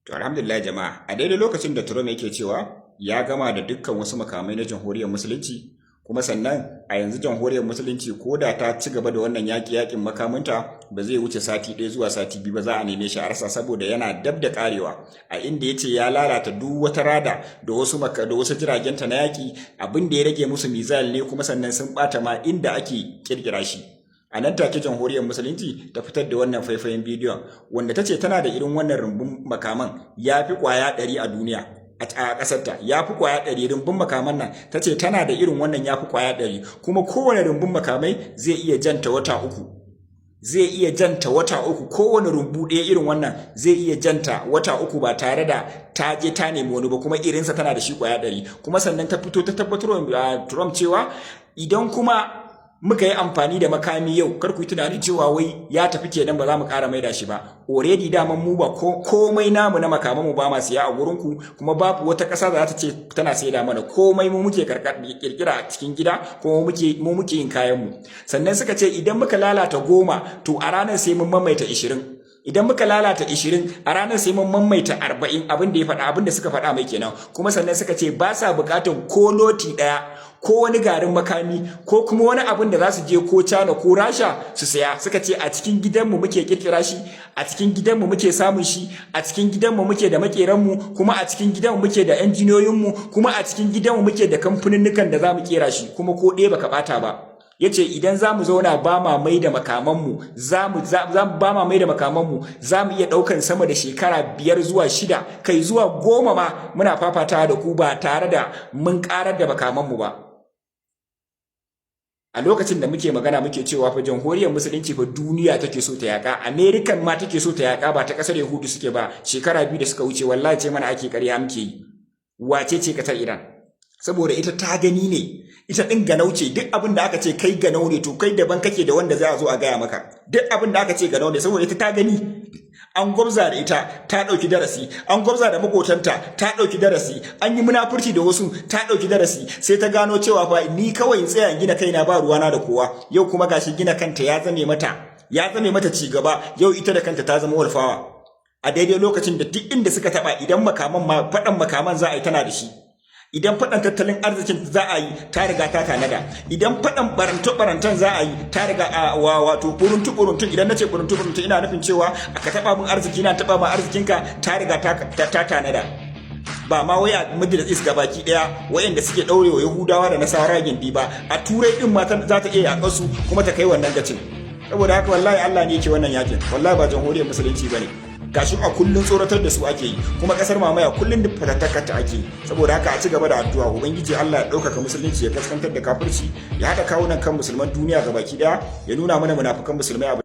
To, alhamdulillah jama'a, a daidai lokacin da Trump yake cewa ya gama da dukkan wasu makamai na Jamhuriyar Musulunci, kuma sannan a yanzu Jamhuriyar Musulunci ko da ta ci gaba da wannan yaƙi, yaƙin makaminta ba zai wuce sati 1 zuwa sati 2 ba, za a neme shi a rasa saboda yana dab da karewa. A inda ya ce ya lalata duk wata radar da wasu jiragenta na yaƙi, abin da ya rage musu missile ne, kuma sannan sun ɓata ma inda ake kirkira shi. A nan take Jamhuriyar Musulunci ta fitar da wannan faifayen bidiyon wanda ta ce tana da irin wannan rumbun makaman ya fi kwaya 100 a duniya, a ƙasarta ya fi kwaya 100. Rumbun makaman nan ta ce tana da irin wannan ya fi kwaya 100, kuma kowane rumbun makamai zai iya janta wata 3, zai iya janta wata 3. Kowane rumbu ɗaya irin wannan zai iya janta wata 3 ba tare da ta je ta nemi wani ba, kuma irinsa tana da shi kwaya 100. Kuma sannan ta fito ta tabbatar wa Trump cewa idan kuma muka yi amfani da makami yau, kar ku yi tunanin cewa wai ya tafi kenan, ba za mu ƙara maida shi ba. Already daman mu ba komai namu na makaman mu ba ma siya a gurin ku, kuma babu wata ƙasa da za ta ce tana saida mana komai. Mu muke kirkira a cikin gida, kuma mu muke yin kayan mu. Sannan suka ce idan muka lalata 10, to a ranar sai mun maimaita 20. Idan muka lalata 20, a ranar sai mun maimaita 40. Abin da ya faɗa, abin da suka faɗa mai kenan. Kuma sannan suka ce ba sa buƙatar ko loti ɗaya ko wani garin makami ko kuma wani abin da za su je ko China ko Rasha su saya. Suka ce a cikin gidanmu muke kirkira shi, a cikin gidanmu muke samun shi, a cikin gidanmu muke da makeranmu, kuma a cikin gidanmu muke da injiniyoyinmu, kuma a cikin gidanmu muke da kamfaninnukan da za mu kera shi, kuma ko ɗaya baka bata ba. Yace idan za mu zauna ba ma mai da makamanmu, za mu ba ma mai da makamanmu, za mu iya ɗaukan sama da shekara 5 zuwa 6, kai zuwa 10 ma, muna fafatawa da ku ba tare da mun ƙarar da makamanmu ba. A lokacin da muke magana muke cewa fa Jamhuriyar Musulunci fa duniya take so ta yaka, American ma take so ta yaka, ba ta kasar Yahudu suke ba. Shekara 2 da suka wuce, wallahi ce mana ake ƙarya muke yi. Wace ce kasar Iran? Saboda ita ta gani ne, ita din ganau ce. Duk abin da aka ce kai ganau ne, to kai daban kake da wanda za a zo a gaya maka. Duk abin da aka ce ganau ne, saboda ita ta gani, an gwabza da ita ta ɗauki darasi, an gwabza da makotanta ta ɗauki darasi, an yi munafurci da wasu ta ɗauki darasi. Sai ta gano cewa fa ni kawai in tsaya in gina kaina, ba ruwana da kowa. Yau kuma gashi gina kanta ya zame mata ci gaba. Yau ita da kanta ta zama world power, a daidai lokacin da duk inda suka taba, idan makaman ma, faɗan makaman za a yi, tana da shi. Idan faɗan tattalin arzikin za a yi, ta riga ta tanada. Idan faɗan barantu-barantan za a yi, ta riga wa wato buruntu-buruntun. Idan nace buruntu-buruntun, ina nufin cewa aka taɓa min arziki na, taɓa min arzikinka, ta riga ta tanada. Ba ma wai a Middle East gabaki daya wayanda suke ɗaurewa Yahudawa da Nasara gindi ba, a Turai din ma za ta iya yaƙar su kuma ta kai wannan gacin. Saboda haka wallahi Allah ne yake wannan yakin, wallahi ba Jamhuriyar Musulunci bane. Gashi a kullun tsoratar da su ake yi, kuma kasar mamaya kullun da fatattakarta ake yi. Saboda haka a ci gaba da addu'a, Ubangiji Allah ya ɗaukaka Musulunci, ya kaskantar da kafirci, ya haɗa kawunan kan musulman duniya gabaki ɗaya, ya nuna mana munafukan musulmai.